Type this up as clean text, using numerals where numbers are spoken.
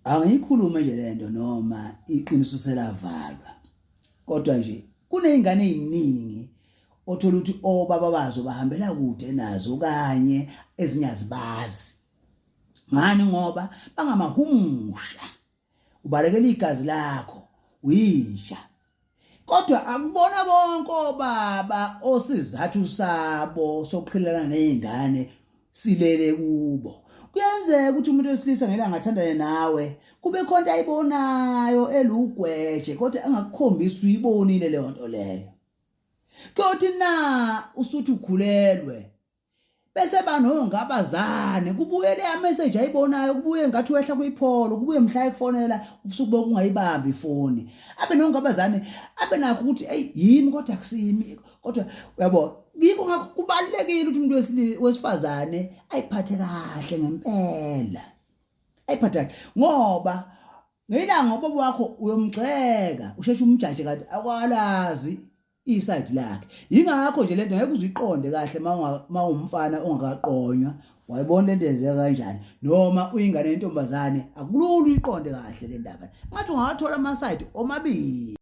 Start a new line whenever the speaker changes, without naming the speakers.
Angiyikhulume nje lento noma iqiniso selavalwa. Kodwa nje kunezingane eziningi othola ukuthi obaba bazo bahambela kude nazo kanye ezinye azibazi. Ngani ngoba bangamahumusha. Ubalekela igazi lakho uyinja. Kodwa akubona bonke obaba osizathu sabo sokuqhelelana nezingane silele kubo. Kuyenzeka ukuthi umuntu wesilisa ngelanga athandane nawe kube khona into ayibonayo elugweje kodwa angakukhombisi uyibonile leyo nto leyo. Kuyothi na usuthi ukhulelwe bese banongabazane kubuye leya message ayibonayo kubuye ngathi wehla kwipholo kubuye mhla ekufonela ubusuku bonke ungayibambi ifoni abe nongabazane abe nakho ukuthi eyi yimi kodwa akusimi kodwa uyabo yikho ngakho kubalulekile ukuthi umuntu wesifazane ayiphathe kahle ngempela ayiphathe kahle ngoba ngelanga ubaba wakho uyomgxeka usheshe umjaje kanti akwalazi iside lakhe yingakho nje lento ngeke uziqonde kahle mawumfana ongakaqonywa wayibona lento yenzeka kanjani noma uyingane yentombazane akulula uyiqonde kahle le ndaba ngathi ungathola ama side omabili.